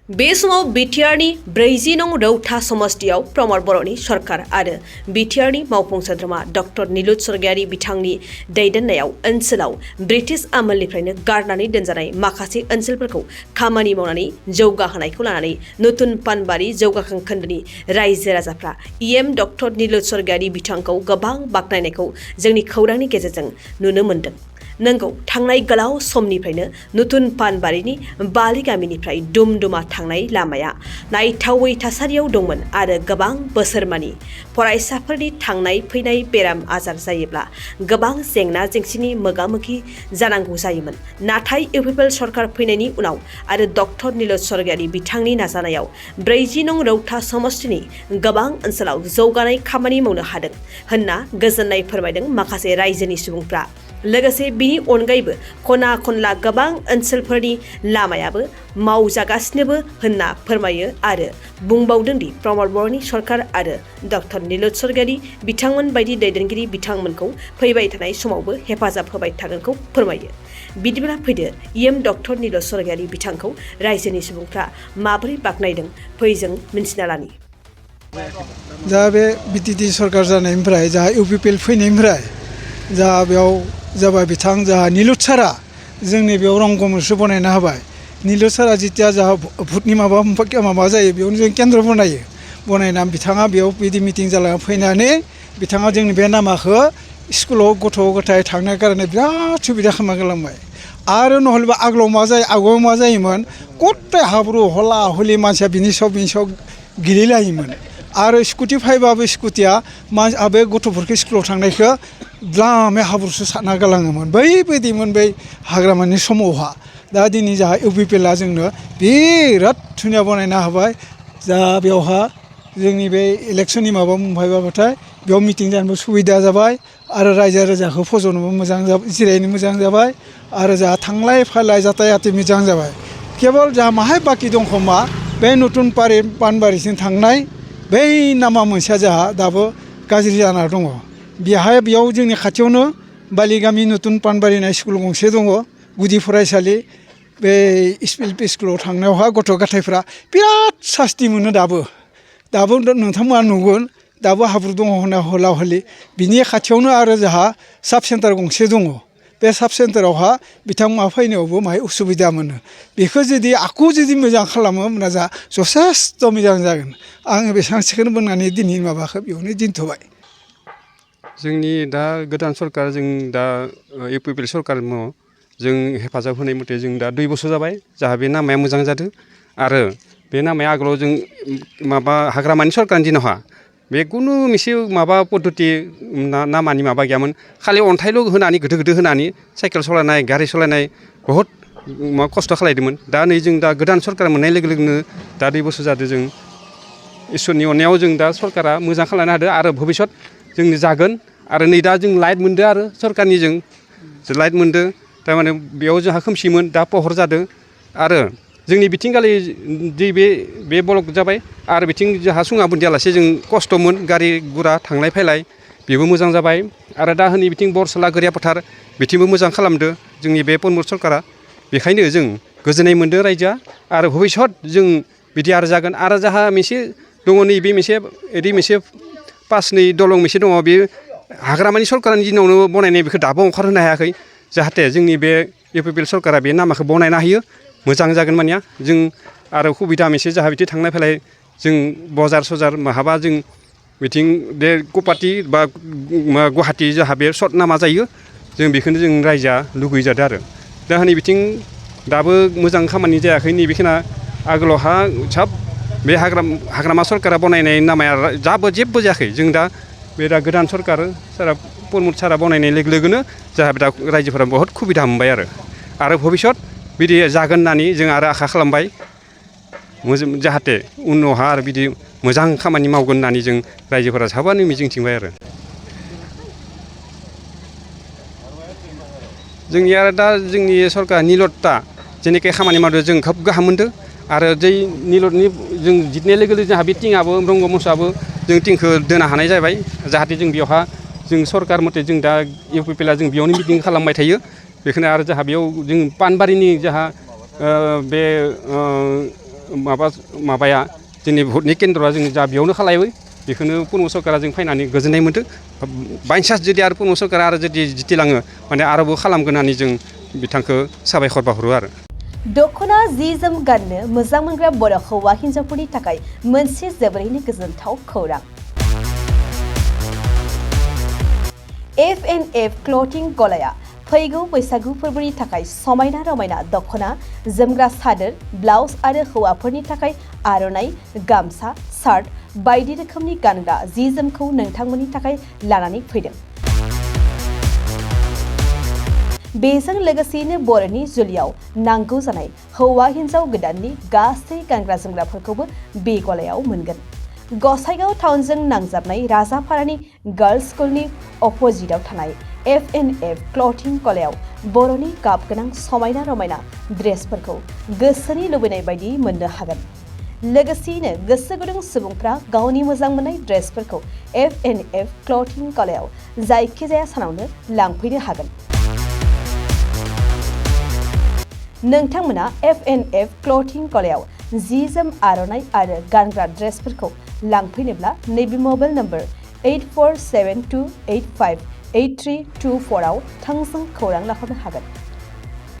बे समाव बिटिआरनि 40 नं रौता समष्टियाव प्रमद बर'नि सरकार आरो बिटिआरनि मावफुं सोद्रोमा डक्टर नीलुत स्वर्गियारी बिथांनि दैदेननायाव ओनसोलाव ब्रिटिश आमोलनिफ्रायनो गारनानै दोनजानाय माखासे ओनसोलफोरखौ खामानि मावनानै जौगाहोनायखौ लानानै नतुन पानबारि जौगाखां खोन्दोनि रायजो राजाफ्रा इएम डक्टर नीलुत स्वर्गियारी बिथांखौ गोबां बाख्नायनायखौ जोंनि खौरांनि गेजेरजों नुनो मोन्दों। नंगौ, थांनाय गोलाव समनिफ्रायनो नतुन पानबारिनि बालि गामिनिफ्राय दुमदुमा थांनाय लामाया नायथावै थासारियाव दंमोन आरो गोबां बोसोरमानि फरायसाफोरनि थांनाय फैनाय बेराम आजार जायोब्ला गोबां जेंना जेंसिनि मोगा-मोगि जानांगौ जायोमोन। नाथाय इउपिपिएल सरकार फैनायनि उनाव आरो डक्टर नीलुत स्वर्गियारी बिथांनि नाजानायाव 40 नं रौता समष्टिनि गोबां ओनसोलाव जौगानाय खामानि मावनो हादों होनना गोजोननाय फोरमायदों माखासे रायजोनि सुबुंफ्रा। लोगोसे बिनि अनगायैबो खना खनला गोबां ओनसोलफोरनि लामायाबो मावजागासिनोबो होनना फोरमायो आरो बुंबावदों दि प्रमद बर'नि सरकार आरो डक्टर नीलुत स्वर्गियारी बिथांमोन बायदि दैदेनगिरि बिथांमोनखौ फैबाय थानाय समावबो हेफाजाब होबाय थागोनखौ फोरमायो। बिदिब्ला फैदो इएम डक्टर नीलुत स्वर्गियारी बिथांखौ रायजोनि सुबुंफ्रा माबोरै बाख्नायदों फै जों मिन्थिना लानि। जा बे बिटिडि सरकार जानायनिफ्राय जा इउपिपिएल फैनायनिफ्राय जा बेयाव जाबाय बिथां जाहा नीलुत सारा जोंनि बेयाव रंगमर्च बनायना होबाय। नीलुत सारा जितिया जाहा भुटनि माबा जायो बेयावनो जों केन्द्र बनायना बिथाङा बेयाव बिदि मिटिं जालायना फैनानै बिथाङा जोंनि बे नामाखौ स्कुलाव गथ' गथाय थांनो कारणे बिराद सुबिदा खालामना गालांबाय। आरो नहलेबा आगोलाव मा जायोमोन गथाय हाब्रु हला हलि मानसिया बिनि सायाव गेलेलायोमोन आरो स्कुटि फैबाबो स्कुटिया बे गथ'फोरखौ स्कुलाव थांनायखौ लामाया हाब्रुसो सारना गालाङोमोन बैबायदिमोन बै हाग्रामानि समावहा। दा दिनै जाहा इउपिपिएलआ जोंनो बिराद धुनिया बनायना होबाय। जा बेवहा जोंनि बे इलेक्सननि माबा मोनफैबाथाय बेयाव मिटिं जानोबो सुबिदा जाबाय आरो रायजो राजाखौ फज'नोबो मोजां जाबाय, जिरायनो मोजां जाबाय आरो जाहा थांलाय फैलाय जातायात मोजां जाबाय। केबल जाहा माहाय बाखि दं खोमा बे नतुन पानबारिसिम थांनाय बै लामा मोनसेया जाहा दाबो गाज्रि जाना दङ। बेयाव जोंनि खाथियावनो बालिगामि नतुन पानबारि होननाय स्कुल गंसे दङ, गुदि फरायसालि। बे एलपि स्कुलाव थांनायावहा गथ' गथायफ्रा बिराद सास्ति मोनो दाबो नोंथांमोना नुगोन दाबो हाब्रु दङ होनना हला हलि। बिनि खाथियावनो आरो जाहा साब सेन्टार गंसे दङ। बे साब सेन्टारावहा बिथांमोना फैनायावबो माहाय उसुबिदा मोनो। बेखौ जुदि मोजां खालामो होमब्ला जा जथेस्थ' मोजां जागोन। आङो बेसेबांसोखौनो बुंनानै दिनैनि माबाखौ बेयावनो दोनथ'बाय। जोंनि दा गोदान सरकार जों दा इउपिपिएल सरकार जों हेफाजाब होनाय मथे जों दा 2 बोसोर जाबाय जाहा बे लामाया मोजां जादों आरो बे लामाया आगोलाव जों माबा हाग्रामानि सरकारनि दिनावहा बे खुनु मोनसे माबा पद्धति लामानि माबा गैयामोन। खालि अन्थाइल' होनानै गोदो होनानै साइकेल सालायनाय गारि सालायनाय बहुद खस्थ' खालायदोंमोन। दा नै जों दा गोदान सरकार मोननाय लोगो लोगोनो दा 2 बोसोर जादों जों इसोरनि अननायाव जों दा सरकारा मोजां खालामनो हादों आरो भबिष्यत जोंनि जागोन आरो नै दा जों लाइट मोनदों आरो सरकारनि जों लाइट मोनदों। थारमाने बेयाव जोंहा खोमसिमोन दा पहर जादों आरो जोंनि बिथिंगालि जि बे ब्लक जाबाय आरो बिथिं जोंहा सुङाबुन्दियालासे जों खस्थ'मोन गारि गुरा थांलाय फैलाय बेबो मोजां जाबाय आरो दा हनै बिथिं बरसला गोरिया फोथार बिथिंबो मोजां खालामदों जोंनि बे प्रमद सरकारा। बेखायनो जों गोजोननाय मोनदों रायजोआ आरो भबिष्यत जों बिदि आरो जागोन। आरो जाहा मोनसे दङ नैबे मोनसे पासनि दलं मोनसे दङ, बे हाग्रामानि सरकारनि दिनावनो बनायनाय बेखौ दाबो ओंखारहोनो हायाखै। जाहाथे जोंनि बे इउपिपिएल सरकारा बे लामाखौ बनायना होयो मोजां जागोन मानिया जों आरो सुबिदा मोनसे जाहा बिदि थांलाय फैलाय जों बजार सजार माहाबा जों बिथिं बे गुवाहाटि बा गुवाहाटि जाहा बे सर्ट लामा जायो जों बेखौनो जों रायजोआ लुगैजादों आरो दा हनै बिथिं दाबो मोजां खामानि जायाखै। नैबेखिना आगोलावहा साब बे हाग्रामा सरकारा बनायनाय लामाया जेबो जायाखै। जों दा बे दा गोदान सरकार सारा प्रमद सारा बनायनाय लोगो लोगोनो जाहा दा रायजोफोरा बहुत सुबिदा मोनबाय आरो भबिष्यत बिदि जागोन होननानै जों आरो आसा खालामबाय जाहाथे उनावहा आरो बिदि मोजां खामानि मावगोन होननानै जों रायजोफोरा साबानो मिजिंथिबाय आरो जोंनि आरो दा जोंनि सरकार नीलुतआ जेनेखे खामानि मावदों जों खोब गाहाम मोनदों आरो जै नीलुतनि जों जितनाय लोगो लोगो जोंहा बे टिङाबो रंगमर्चआबो जों टिंखौ दोनो हानाय जाबाय। जाहाथे जों बेयावहा जों सरकार मथे जों दा इउपिपिएलआ जों बेयावनो मिटिं खालामबाय थायो। बेखौनो आरो जोंहा बेयाव जों पानबारिनि जोंहा बे माबाया जोंनि भटनि केन्द्रआ जों जा बेयावनो खालायो बेखौनो प्रमद सरकारा जों फैनानै गोजोननाय मोन्दों बायसान्स जुदि आरो प्रमद सरकारा आरो जुदि जितिलाङो माने आरोबाव खालामगोन होननानै जों बिथांखौ साबायखर बावहरो आरो दख'ना जि जोम गाननो मोजां मोनग्रा बर' हौवा हिन्जावफोरनि थाखाय मोनसे जोबोरैनो गोजोनथाव खौरां F&F क्लथिं गलाया फैगौ बैसागु फोरबोनि थाखाय समायना रमायना दख'ना जोमग्रा सादोर ब्लाउज आरो हौवाफोरनि थाखाय आर'नाइ गामसा सार्ट बायदि रोखोमनि गानग्रा जि जोमखौ नोंथांमोननि थाखाय लानानै फैदों बेजों लोगोसेयैनो बर'नि जुलियाव नांगौ जानाय हौवा हिन्जाव गोदाननि गासै गानग्रा जोमग्राफोरखौबो बे गलायाव मोनगोन गसाइगाव टाउनजों नांजाबनाय राजापारानि गार्लस स्कुलनि अपोजिटआव थानाय F&F क्लथिं गलायाव बर'नि गाब गोनां समायना रमायना ड्रेसफोरखौ गोसोनि लुबैनाय बायदि मोननो हागोन लोगोसेयैनो गोसो गुदुं सुबुंफ्रा गावनि मोजां मोननाय ड्रेसफोरखौ F&F क्लथिं गलायाव जायखिजाया सानावनो लांफैनो हागोन नोंथांमोना F&F क्लथिं गलायाव जि जोम आर'नाइ आरो गानग्रा ड्रेसफोरखौ लांफैनोब्ला नैबे मबाइल नम्बर 8472858324 आव थोंजों खौरां लाहरनो हागोन